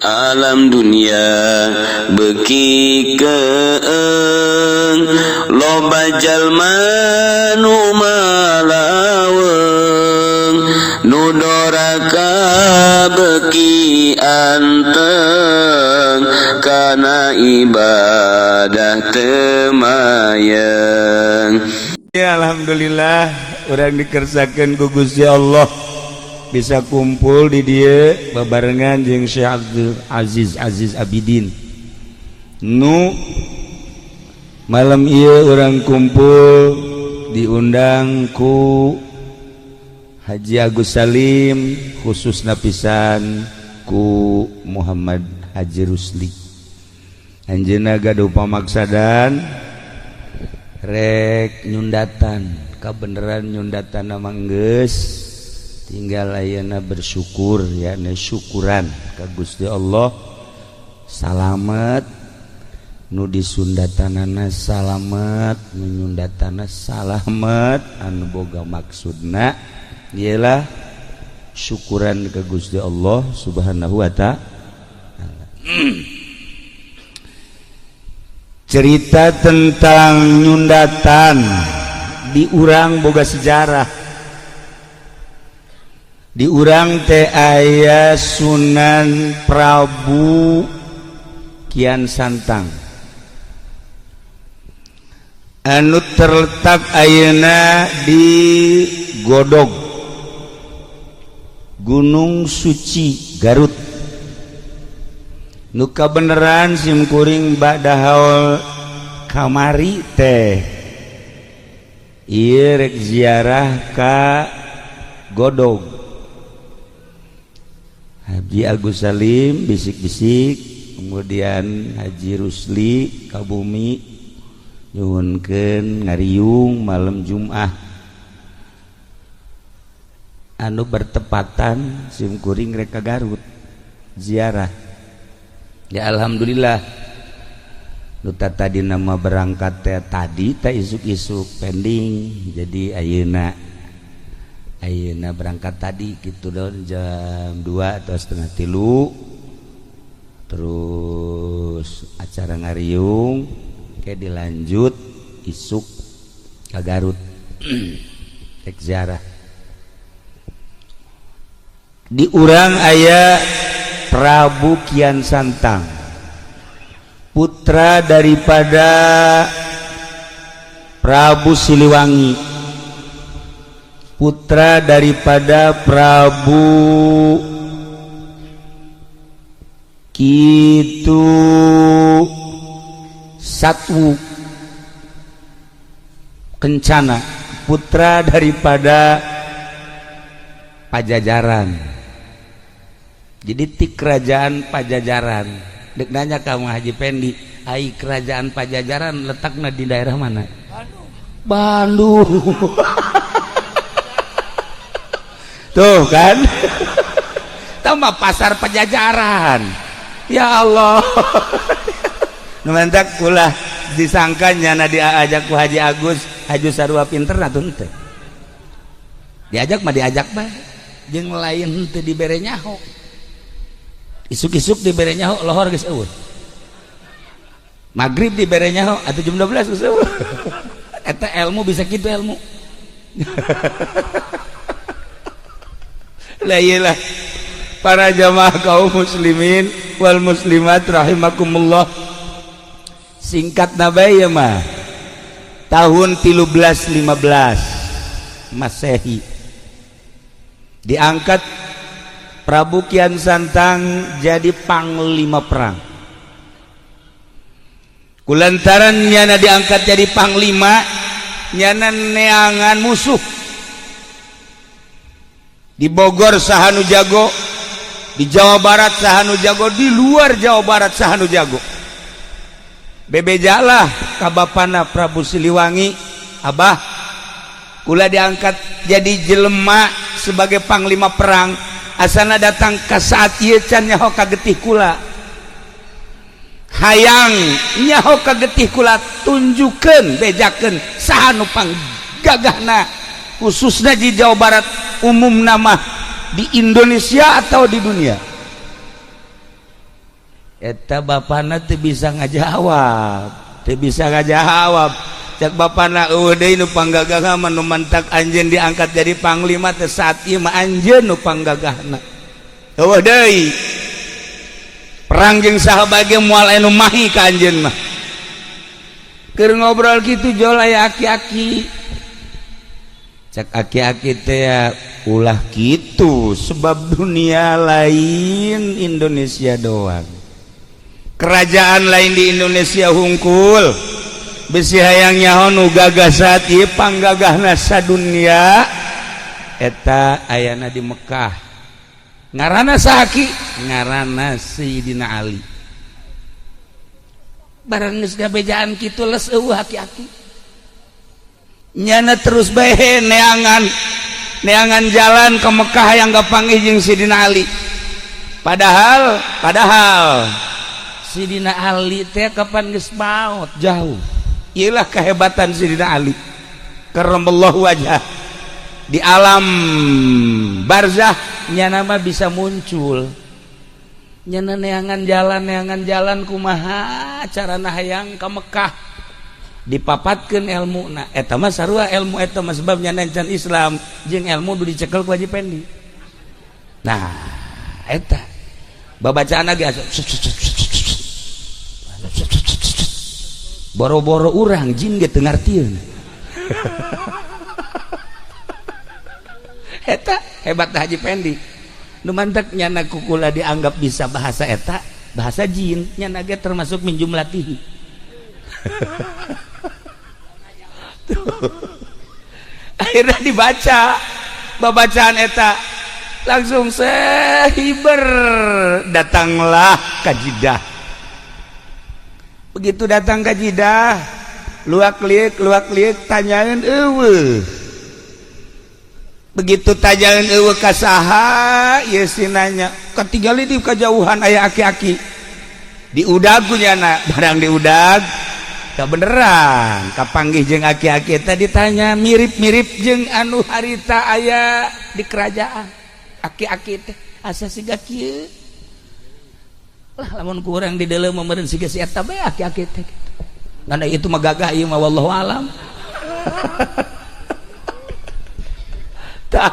Alam dunia beuki keeng, loba jalma nu malaweung, nu doraka beuki anteng kana ibadah teu mayeng. Ya, alhamdulillah urang dikersakeun ku Gusti Allah bisa kumpul di dieu babarengan jeung Syekh Abdul Aziz Aziz Abidin. Nu malam ieu urang kumpul diundang ku Haji Agus Salim, khusus napisan ku Muhammad Haji Rusli. Anjeunna gaduh pamaksadan rek nyundatan. Kabeneran nyundatan nama geus tinggal ayeuna bersyukur ya, syukuran ka Gusti Allah salamet, nu disundatanana salamet, nu nyundatana salamet. Anu boga maksudna ialah syukuran ke Gusti Allah Subhanahu wa Ta'ala. Cerita tentang nyundatan di urang boga sejarah. Di urang teh aya Sunan Prabu Kian Santang anu terletak ayeuna di Godog, Gunung Suci, Garut. Nu kabeneran sim kuring ba'da haul kamari teh ieu rek ziarah ka Godog. Haji Agus Salim bisik-bisik, kemudian Haji Rusli ka bumi nyuhunkeun ngariung malam Jum'ah anu bertepatan sim kuring rek ka Garut ziarah. Ya, alhamdulillah nu tadi nama berangkat teh tadi teh isuk-isuk pending, jadi ayeuna ayeuna berangkat tadi gitu don jam 2 atau setengah tilu, terus acara ngariung kayak dilanjut isuk ke Garut rek ziarah. Di urang aya Prabu Kian Santang, putra daripada Prabu Siliwangi, putra daripada Prabu Kitu Satwu Kencana, putra daripada Pajajaran. Jadi ti kerajaan Pajajaran. Dek nanya kamu Haji Pendi, ai kerajaan Pajajaran letaknya di daerah mana? Bandung. Tuh kan, tambah pasar Pajajaran. Ya Allah, nu ulah disangka nyana diajak ku Haji Agus Haji sarua pinter atuh henteu. Diajak mah diajak bae, jeung lain henteu dibere nyaho. Isuk-isuk dibere nyaho, lohor geus eueuh. Maghrib dibere nyaho atau jam 12 geus eueuh. Eta ilmu bisa kitu ilmu. Lah iyalah, para jamaah kaum muslimin wal muslimat rahimakumullah, singkat nabai ya mah tahun 1315 Masehi diangkat Prabu Kian Santang jadi panglima perang. Kulantaran nyana diangkat jadi panglima, nyana neangan musuh. Di Bogor saha nu jago, di Jawa Barat saha nu jago, di luar Jawa Barat saha nu jago. Bebejalah ka bapana Prabu Siliwangi, "Abah, kula diangkat jadi jelema sebagai panglima perang, asana datang ke saat ieu can nyaho ka getih kula. Hayang nyaho ka getih kula, tunjukkeun, bejakeun saha nu panggagahna, khususnya di Jawa Barat, umum nama di Indonesia atau di dunia." Eta bapana teu bisa ngajawab, teu bisa ngajawab. Cek bapana, eueuh deui nu panggagah mah, nu mantak anjeun diangkat jadi panglima teh saat ieu mah anjeun nu panggagahna. Eueuh deui. Perang jeung saha bae ge moal aya nu mahi ka anjeun mah. Keur ngobrol kitu jol aya aki-aki. Cek aki-aki teh, ulah kitu, sebab dunia lain Indonesia doang. Kerajaan lain di Indonesia hungkul. Bisi hayang nyaho nu gagah saat ieu, panggagahna sadunia eta ayana di Mekah. Ngaranna saha, Ki? Ngaranna Sayyidina Ali. Barang geus gabejaan kitu, les eueuh aki-aki. Nyana terus bae neangan neangan jalan ke Mekah yang kapanggih jeung Sidina Ali. Padahal padahal Sidina Ali teh kapan geus maot jauh. Iyalah kehebatan Sidina Ali karramallahu wajah. Di alam barzah nyana mah bisa muncul. Nyana neangan jalan, neangan jalan, kumaha carana hayang ka Mekah, dipapatkeun ilmu. Na eta mah sarua ilmu eta mah, sebab nyana can Islam jeung ilmu nu dicekel ku Haji Pendi. Nah, eta babacaan ge asup, boro-boro urang, jin ge teu ngartieun. Eta hebat Haji Pendi. Nu mantak nyana kukula dianggap bisa bahasa eta, bahasa jin, nyana ge termasuk min jumlatihi. Tuh. Akhirnya dibaca babacaan eta, langsung sehiber datanglah ka Jidah. Begitu datang ke Jidah, luak liuk luak liuk, tanyain eueuh. Begitu tanyain eueuh ka saha ieu, si nanya ketinggali di kejauhan aya aki-aki, diudag ku nyana. Barang diudag, beneran kapanggih jeung aki-aki. Tadi tanya mirip-mirip jeung anu harita aya di kerajaan. Aki-aki teh asa siga kieu lah, lamun kurang di dalam meureun siga si eta bae aki-aki teh gitu. Karena itu mah gagah ieu mah, wallahu alam. Tah,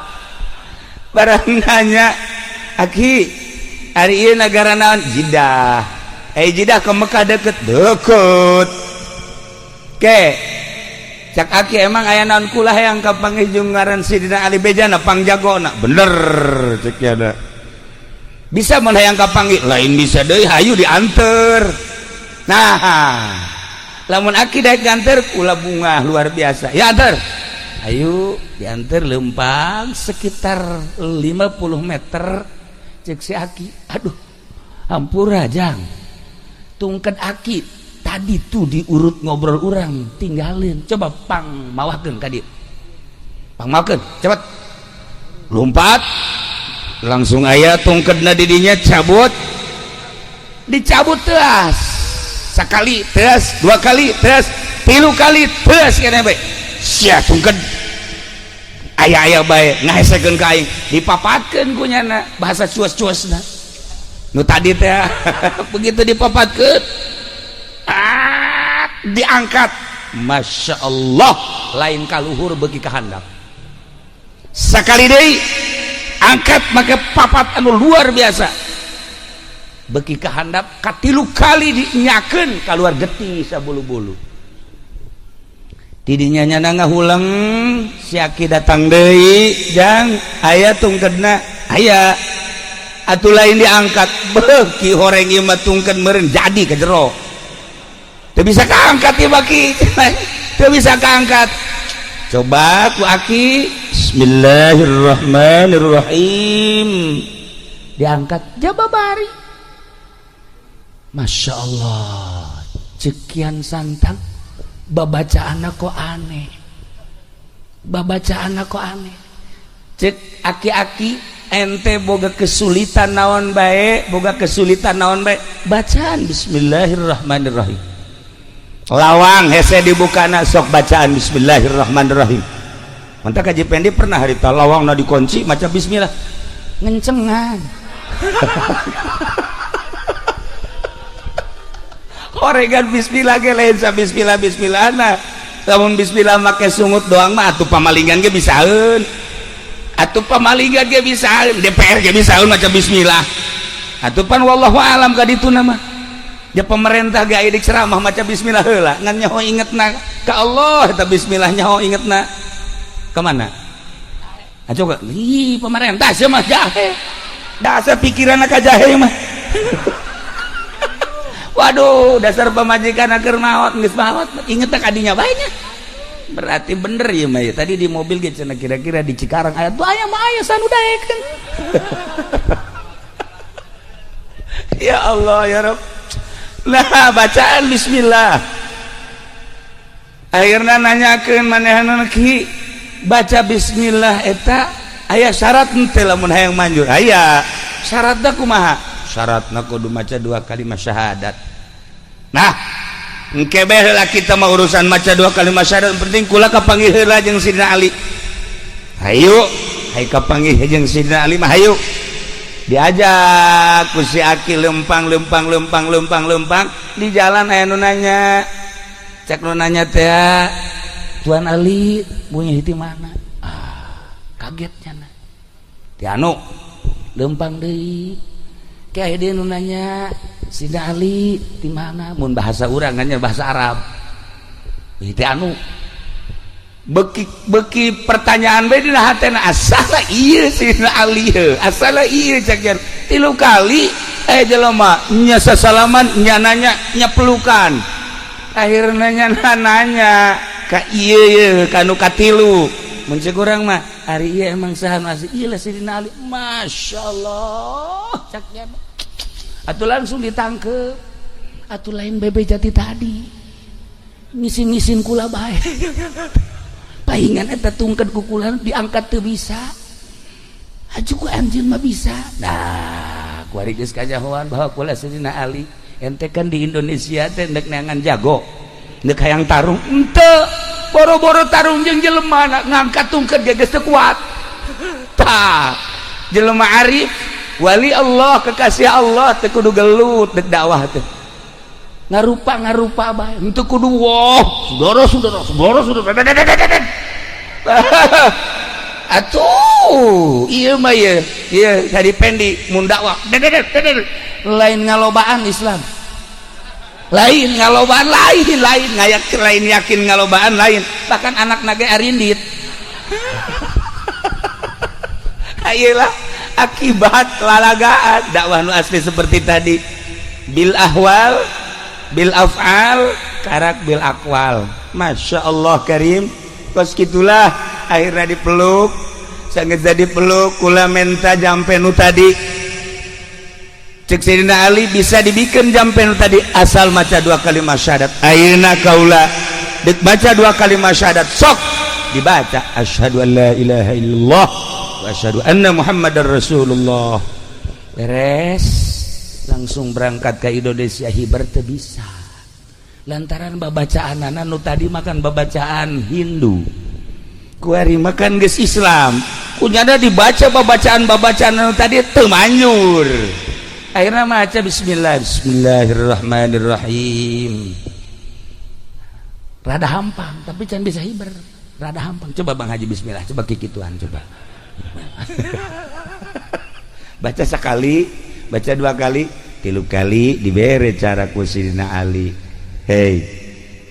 barang nanya, "Aki, ari ieu nagara naon?" "Jidah." "Eh, Jidah ke Mekah deket?" "Deket." "Ke cak aki, emang aya naon kula hayang kapanggih jeung ngaran Sidina Ali, bejana pangjagona?" "Bener," cek ada. "Bisa mun hayang kapanggih?" "Lain bisa deui, hayu dianter." "Nah, lamun aki daek nganter kula bungah luar biasa." "Ya anter." Ayo dianter, lempang sekitar 50 meter, cek si aki, "Aduh, hampura jang, tungket aki tadi tuh diurut ngobrol urang tinggalin, coba pang mawakeun ka dieu, pang mawakeun cepet." Lompat langsung aya tungketna didinya, cabut, dicabut teas sekali, teas dua kali, teas tilu kali, teas kene bae sia tungket aya aya bae ngahesekeun ka aing. Dipapatkeun ku nyana bahasa cuas-cuasna nu tadi teh. Begitu dipapatkeun, ah, diangkat, Masya Allah, lain kaluhur bagi kehandap. Sekali deui angkat make papat anu luar biasa, beki kehandap. Katilu kali dinyakeun, keluar getih sabulu-bulu. Tidinya nyana ngahuleng. Si aki datang deui, "Jang, aya tungkedna?" "Aya atuh." Lain diangkat, beuki horeng ieu mah tungkeun, meureun jadi ke jero, teu bisa kaangkat ieu, baki teu bisa kaangkat. Coba ku aki, "Bismillahirrahmanirrahim," diangkat, jaba bari. Masya Allah, cekian santang, babacaan kok aneh, babacaan kok aneh. Cek aki-aki, "Ente boga kesulitan naon bae, boga kesulitan naon bae, bacaan bismillahirrahmanirrahim. Lawang hese dibukana, sok bacaan bismillahirrahmanirrahim." Mantap. Kaji Pendi pernah harita lawang na dikunci, maca bismillah, ngencengan. Oregan bismillah ge lain sa bismillah bismillahna. Lamun bismillah make sungut doang mah atuh pamalingan ge bisaeun. Atuh pamalingan ge bisaeun, DPR ge bisaeun maca bismillah. Atuh pan wallahu alam ka dituna mah. Ya pemerintah ge aya ceramah maca bismillah heula, ngan nyaho ingetna ka Allah eta bismillah nyaho ingetna. Ka mana? Ah coba, ih pemerintah sia mah jahe. Dasar pikiran ka jahe mah. Waduh, dasar pamajikan keur maot geus maot, inget ka dinya bae nya. Berarti bener ya mah ya. Tadi di mobil ge cenah kira-kira di Cikarang aya tuh aya mah aya sanu daekeun. Ya Allah ya Rabb. Nah, bacaan bismillah. Akhirna nanyakeun manehna ki baca bismillah eta aya syarat henteu lamun hayang manjur? Aya. Syaratna kumaha? Syaratna kudu maca dua kalimat syahadat. Nah, engke bae heula kita mah urusan maca dua kalimat syahadat, penting kula kapanggih heula jeung Sidina Ali. Hayu, hayu kapanggih jeung Sidina Ali mah hayu. Diajak ku si Aki lempang lempang lempang lempang lempang di jalan aya nu nanya. Cek nu nanya teh, Tuan Ali punya di mana? Ah, kaget nya. Ti anu lempang deui. Kayak dia nu nanya, Sidina Ali di mana? Mun bahasa urang kan bahasa Arab. Ti anu beki beki pertanyaan bae dina hatena asala ieu Sidina Ali heuh, asala ieu cek jan. Tilu kali jelema nya sasalaman nya nanya nya pelukan. Akhirnya nya nanya ka ieu ye ka nu katilu. Mun cek urang mah ari ieu emang saha nu asli? Ieu lah Sidina Ali. Masyaallah cek nya. Atuh langsung ditangkep. Atuh lain bebe jati tadi. Ngisin-ngisin kula bae. Paingan eta tungkeun kukulan diangkat teu bisa. Aju ku anjeun mah bisa. Nah, kuari geus kanyahoan bahwa kula Sidina Ali. Ente kan di Indonesia teh ndek neangan jago. Ndek hayang tarung henteu. Boro-boro tarung jeung jelema ngangkat tungkeun ge geus teu kuat. Tah, jelema arif wali Allah kekasih Allah teu kudu gelut dek dakwah teh. Ngarupa ngarupa bae henteu kudu wah saudara saudara saudara saudara. Atuh ieu mah ieu ieu tadi pendi mun dakwah lain ngalobaan Islam. Lain ngalobaan lain lain ngayak lain yakin ngalobaan lain bahkan anak nage arindit. Ayelah akibat lalagaan dakwah nu asli seperti tadi bil ahwal bil af'al karak bil aqwal. Masya Allah karim. Kos gitulah akhirnya dipeluk sangat jadi peluk kula menta jampe nu tadi. Cek Sayyidina Ali bisa dibikin jampe nu tadi asal maca dua kalimat syahadat. Ayeuna kaula dek baca dua kalimat syahadat sok dibaca asyhadu an la ilaha illallah wa asyhadu anna muhammadar rasulullah. Beres langsung berangkat ke Indonesia hiber teu bisa lantaran babacaan nu tadi makan babacaan Hindu kuari makan geus Islam kunyana dibaca babacaan-babacaan nu tadi teu manjur. Akhirnya maca bismillah bismillahirrahmanirrahim rada hampang tapi can bisa hiber rada hampang. Coba Bang Haji bismillah coba kikituan coba. Baca sekali baca dua kali tilu kali dibere cara ku Sidina Ali. Hei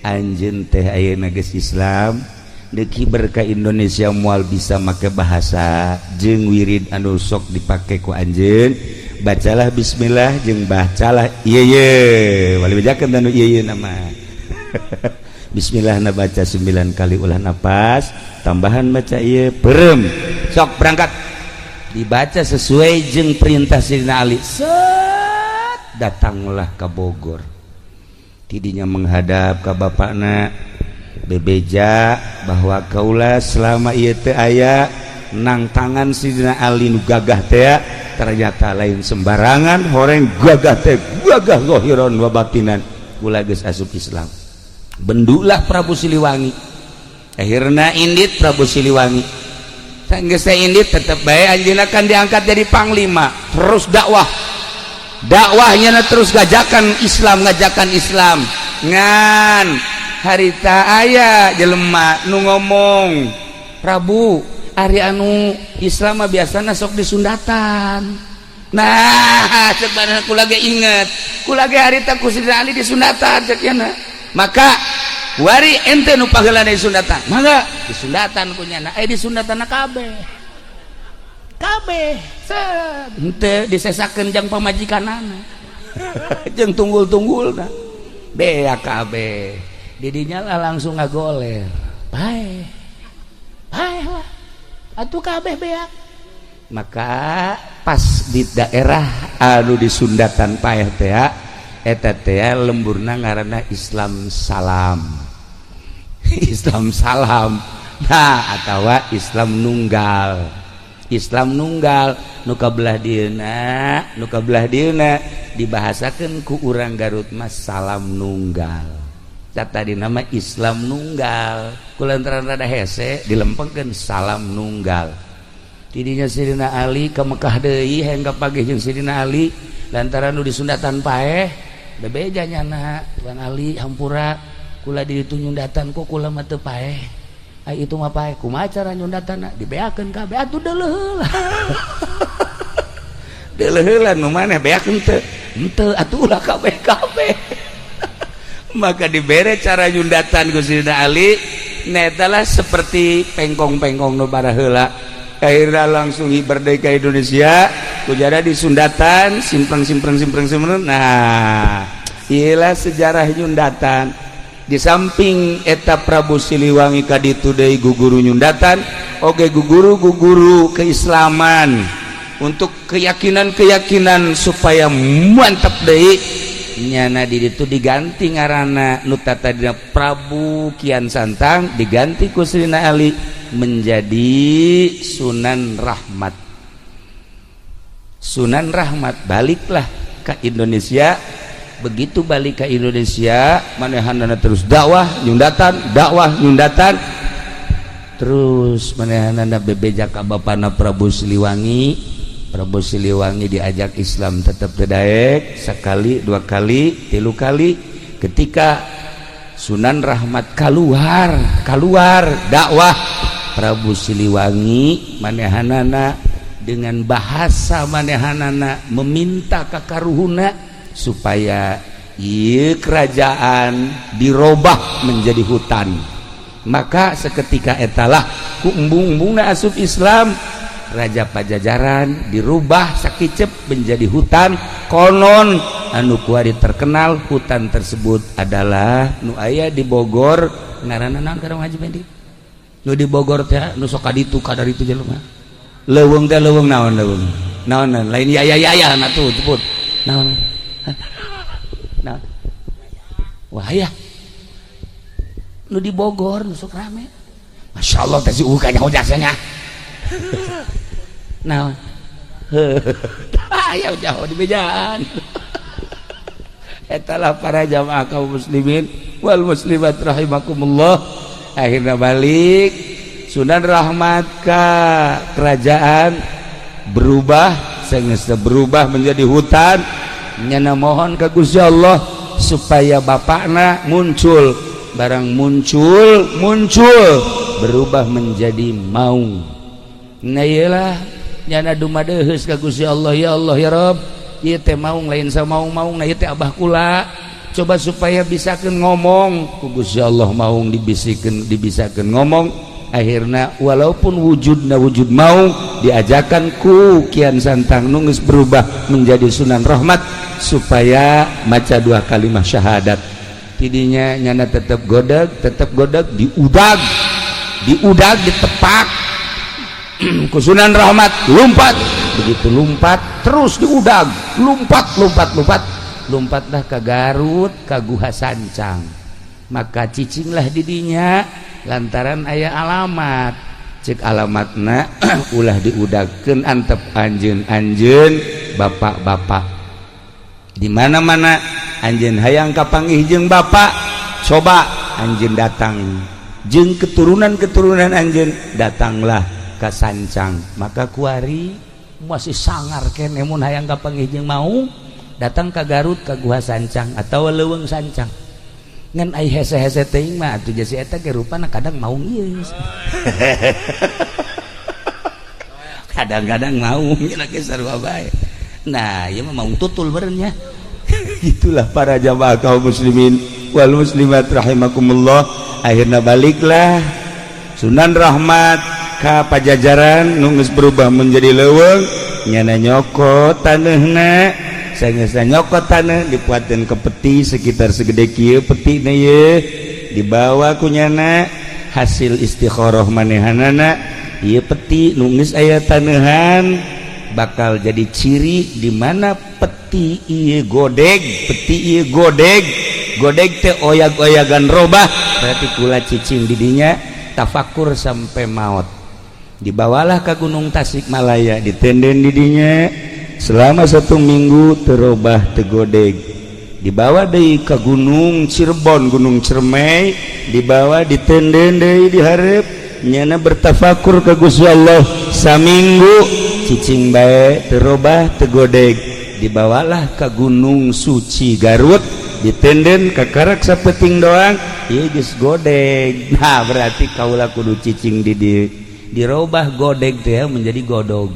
anjeun teh ayeuna geus Islam deuk hiber ka Indonesia moal bisa make bahasa jeung wirid anu sok dipake ku anjeun. Bacalah bismillah jeung bacalah ieu ye wali bejakeun anu ieu ye nama. Bismillah na baca 9 kali ulah napas tambahan baca ieu perem sok berangkat dibaca sesuai jeung perintah Sidina Ali. Set datanglah ke Bogor tidinya menghadap ke bapakna bebeja bahwa kaula selama ieu teh aya nang tangan Sidina Ali nu gagah teh ternyata lain sembarangan horeng gagah teh gagah zahiran wa batinan kula geus asup Islam. Bendulah Prabu Siliwangi akhirna indit Prabu Siliwangi geus teh indit tetep bae anjeunna kan diangkat jadi panglima terus dakwah. Dakwahnya terus ngajakan Islam, ngajakan Islam. Ngan harita aya jelema nu ngomong, "Prabu, ari anu Islam mah biasana sok disundatan." Nah, cek badan kula ge inget, kula ge harita ku Sidina Ali disundatan, cek yana. Maka wari ente nu paheulana disundatan, mangga disundatan ku nyana. Eh, disundatan kabeh kabeh, set henteu disesakeun jang pamajikanana jeung tunggul-tunggulna, beak kabeh. Didinya lah langsung ngagoler, paeh, paeh lah atuh, kabeh beak. Maka pas di daerah anu disundatan paeh teh, eta teh lemburna ngaranna Islam Salam, Islam Salam. Nah, atawa Islam Nunggal, Islam Nunggal. Nu kabelah dieuna, nu kabelah dieuna dibahasakeun ku urang Garut mah Salam Nunggal. Tadi nama Islam Nunggal, kulantaran rada hese dilempengkeun Salam Nunggal. Tidinya Sidina Ali ke Mekah deui, hayang kapanggih jeung Sidina Ali lantaran nu disundatan paeh. Bebeja nyana, "Tuan Ali, hampura, kula di ditu nyundatan kok kula mah teu paeh. Ai itu mah paeh. Kumaha cara nyundatanna?" Dibeakeun kabeh atuh, deuleuh heula, deuleuh heula. Nu maneh beak henteu? Henteu. Atuh ulah kabeh kabeh. Maka dibere cara nyundatan ku Sidina Ali netalah seperti pengkong-pengkong nu baraheula. Akhirnya langsung merdeka Indonesia, kujara disundatan simpreng simpreng simpreng simpreng. Nah, iyalah sejarah nyundatan. Di samping eta Prabu Siliwangi kaditu deui guguru nyundatan oge, guguru guguru keislaman untuk keyakinan-keyakinan supaya mantap deui. Nyana di ditu diganti ngaranna, nu tadina Prabu Kian Santang diganti ku Sidina Ali menjadi Sunan Rahmat. Sunan Rahmat baliklah ke Indonesia. Begitu balik ke Indonesia, manehanana terus dakwah nyundatan, dakwah nyundatan terus. Manehanana bebeja ka bapana Prabu Siliwangi. Prabu Siliwangi diajak Islam tetap tedaek, sekali, dua kali, tilu kali. Ketika Sunan Rahmat keluar keluar dakwah, Prabu Siliwangi manehanana dengan bahasa manehanana meminta ka karuhuna supaya ieu kerajaan dirobah menjadi hutan. Maka seketika etalah ku embung-embungna asup Islam, Raja Pajajaran dirubah sakicep menjadi hutan. Konon anu kuari terkenal hutan tersebut adalah nu aya di Bogor. Ngaranna naon, Karang Haji Bendi? Nu di Bogor teh, nu sok kaditu kadar itu jelema leuweung teh, leuweung naon, leuweung naon? Lain ya ya ya ya, nah tuh sebut naon, naon? Wah ya, nu di Bogor nu sok rame. Masya Allah teh si kayaknya jasanya naon? Ayo jauh di bejaan. Etalah para jamaah kaum muslimin wal muslimat rahimakumullah. Akhirnya balik Sunan Rahmat ke kerajaan, berubah sehingga berubah menjadi hutan. Nyana mohon ke Gusti Allah supaya bapakna muncul. Barang muncul, muncul berubah menjadi maung. Nah, iyalah nyana dumadeheus ka Gusti Allah, "Ya Allah, ya Rabb, ieu teh maung lain samaung-maung, nah ieu teh abah kula. Coba supaya bisakeun ngomong." Ku Gusti Allah maung dibisikeun, dibisakeun ngomong. Akhirnya walaupun wujudna wujud maung, diajakan ku Kian Santang nu geus berubah menjadi Sunan Rahmat supaya maca dua kalimat syahadat. Tidinya nyana tetap godag, tetap godag, diudag, diudag, ditepak ku Sunan Rahmat, lompat. Begitu lompat, terus diudag, lompat, lompat, lompat, lompatlah ke Garut, ke Guha Sancang. Maka cicinglah didinya lantaran aya alamat. Cek alamatna, "Ulah diudagkeun, antep anjeun, anjeun bapak-bapak di mana-mana. Anjeun hayang kapanggih jeung bapak, coba anjeun datang jeung keturunan-keturunan anjeun, datanglah ke Sancang." Maka kuari masih sangar kene mun hayang kapanggih jeung mau. Datang ka Garut ka Guha Sancang atau Leuweung Sancang. Ngan ai hese-hese teuing mah atuh jasi eta ge rupana kadang maung ieu. Kadang-kadang maung nya ge sarua bae. Nah, ieu mah maung tutul meureun nya. Itulah para jamaah kaum muslimin wal muslimat rahimakumullah. Akhirnya baliklah Sunan Rahmat ka Pajajaran nu geus berubah menjadi leuweung, nyana nyokot taneuhna. Sangeusna nyokot taneuh dipuateun ke peti sekitar segede kieu petina ye, dibawa ku nyana hasil istikharah manehanana, ieu peti nu geus aya taneuhan bakal jadi ciri di mana peti ieu godeg, peti ieu godeg, godeg teh oyag-oyagan robah, berarti kula cicing di dinya tafakur sampai maut. Dibawalah ke Gunung Tasikmalaya, ditenden di dinya selama 1 minggu terobah tegodeg. Dibawa deui ke Gunung Cirebon, Gunung Cermai, dibawa ditenden deui dihareup, nyana bertafakur ke Gusti Allah saminggu, cicing bae terobah tegodeg. Dibawalah ke Gunung Suci Garut, ditenden ke karak sapeting doang, ieu geus godeg. Nah, berarti kaula kudu cicing di dieu. Dirobah godeg teh menjadi godog.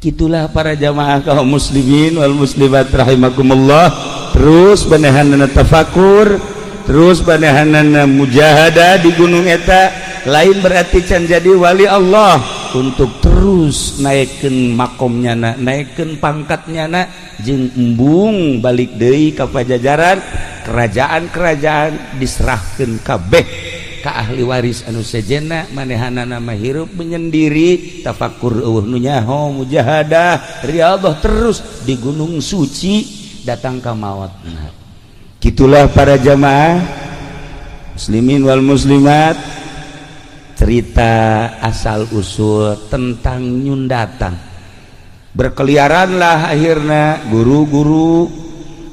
Itulah para jamaah kaum muslimin wal muslimat rahimakumullah. Terus banehanana tafakur, terus banehanana mujahadah di gunung eta, lain berarti can jadi wali Allah, untuk terus naikkeun makomnya na, naikkeun pangkatnya na, jeung embung balik deui ka Pajajaran, kerajaan-kerajaan diserahkeun kabeh ka ahli waris anu sejenna. Manehanana mah hirup menyendiri, tafakur eueuh nu nyaho, mujahadah riyadhah terus di Gunung Suci datang ka maotna. Gitulah para jamaah muslimin wal muslimat, cerita asal usul tentang nyundatang. Berkeliaranlah akhirnya guru-guru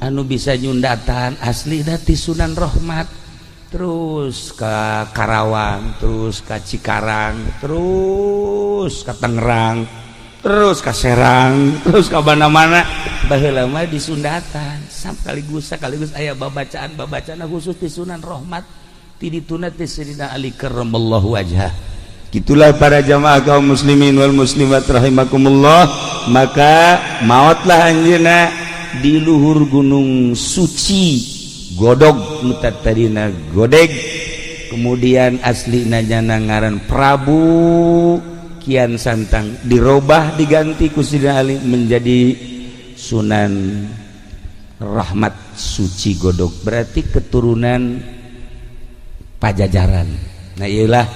anu bisa nyundatan asli ti Sunan Rahmat, terus ke Karawang, terus ke Cikarang, terus ke Tangerang, terus ke Serang, terus ke mana-mana. Baheula mah di Sundatan sekaligus sekaligus aya babacaan babacaan khusus di Sunan Rahmat ti dituna ti Sayyidina Ali karramallahu wajhah. Gitulah para jamaah kaum muslimin wal muslimat rahimakumullah. Maka maotlah anjeunna di luhur Gunung Suci Godog nu tadina godeg. Kemudian asli nyana ngaran Prabu Kian Santang, dirobah diganti ku Sidina Ali menjadi Sunan Rahmat Suci Godog, berarti keturunan Pajajaran. Nah, iyalah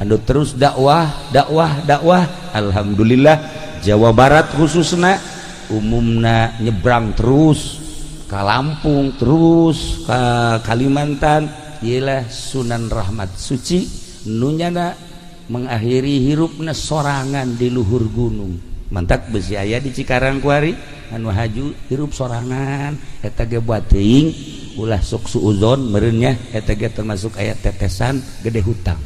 anu terus dakwah dakwah dakwah. Alhamdulillah Jawa Barat khususnya, umumna nyebrang terus ke Lampung, terus ke Kalimantan. Ialah Sunan Rahmat Suci nunyana mengakhiri hirupna sorangan di luhur gunung. Mantak besi aya di Cikarang kuari anu haju hirup sorangan eta ge buat teuing ulah sok suuzon meureun nya, eta ge termasuk aya tetesan gede hutang.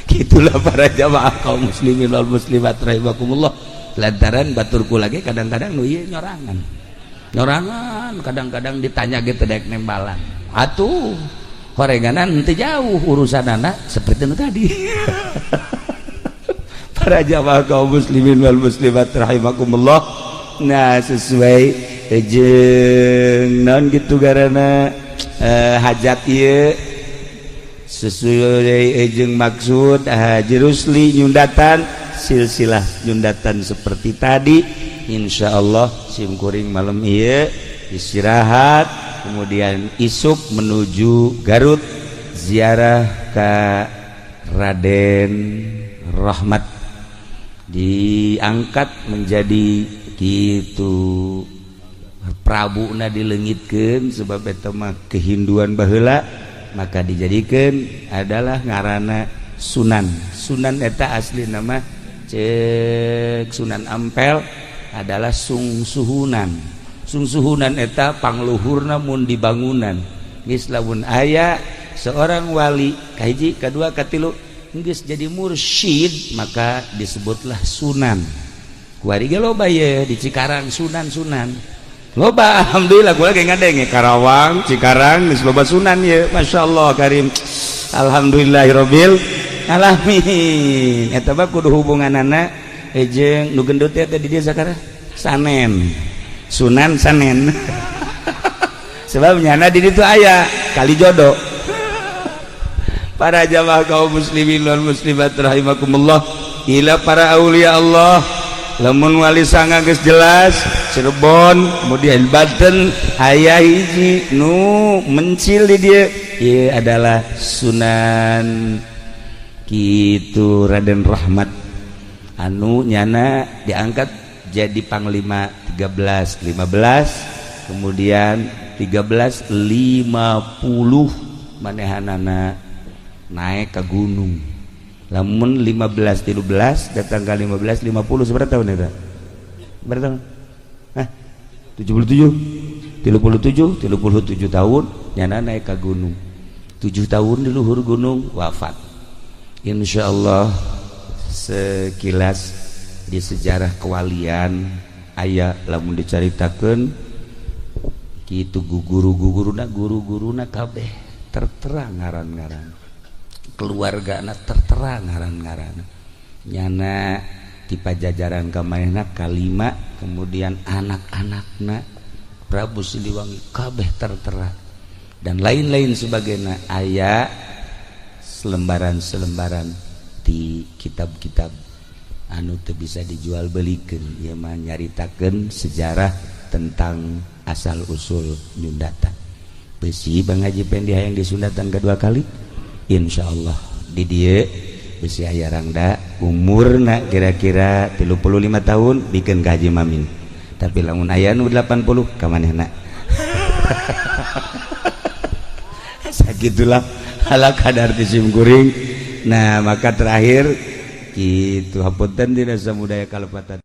Gitulah para jamaah kaum muslimin wal muslimat rahimakumullah. Lantaran baturku lagi kadang-kadang nu ieu nyorangan nyorangan, kadang-kadang ditanya gitu dek nembalan atuh horenganan henteu jauh urusan anak seperti itu tadi. Para jamaah kaum muslimin wal muslimat rahimakumullah. Nah, sesuai jeung naon gitu garana hajat ieu, sesuai jeung maksud Haji Rusli nyundatan silsilah nyundatan seperti tadi. Insya Allah simkuring malam ieu istirahat, kemudian isuk menuju Garut ziarah ke Raden Rahmat, diangkat menjadi gitu Prabu na dilengitkeun sebab eta mah kehinduan baheula, maka dijadikan adalah ngarana Sunan. Sunan eta asli nama cek Sunan Ampel adalah Sungsuhunan. Sungsuhunan eta pangluhurna mun di bangunan geus lamun aya seorang wali kahiji kadua katilu geus jadi mursyid maka disebutlah sunan. Kuari ge loba ye di Cikarang, Sunan-sunan loba. Alhamdulillah, gua lagi ngadenge Karawang, Cikarang geus loba sunan ye. Masya Allah karim, alhamdulillahirabbil alamin. Eta mah kudu hubunganana jeung nu gendut teh di dieu sakara Sanen, Sunan Sanen, sebab nyana di ditu aya kali jodoh. Para jamaah kaum muslimin wal muslimat rahimakumullah, ila para aulia Allah, lamun wali sanga geus jelas Cirebon, kemudian Banten aya hiji nu mencil di dieu, ieu adalah Sunan kitu Raden Rahmat anu nyana diangkat jadi panglima 13 15, kemudian 13 50 manehanana naik ke gunung. Lamun 15 13 datang ke 15 50, seberapa tahun itu? Berapa tahun? Hah? 77, 37, 37 tahun nyana naik ke gunung, 7 tahun di luhur gunung wafat. Insya Allah sekilas di sejarah kewalian aya lamun dicaritakeun kitu, guru-guruna, guru-guruna kabeh tertera ngaran-ngaran, keluarga na tertera ngaran-ngaran. Nyana di Pajajaran kamanehna kalima, kemudian anak-anakna Prabu Siliwangi kabeh tertera dan lain-lain sebagainya. Aya selembaran-selembaran di kitab-kitab anu teu bisa dijual belikan, ieu mah nyaritakeun sejarah tentang asal usul nyundatan. Besi Bang Haji Pendi hayang disundatan kedua kali. Insya Allah di dieu besi aya rangda umurna kira-kira 35 tahun, bikin ka Haji Mamin. Tapi lamun aya nu 80 ka manehna. Sagitulah ala kadar ti sim kuring. Nah, maka terakhir kitu, hapunten dina samudaya kalepatan.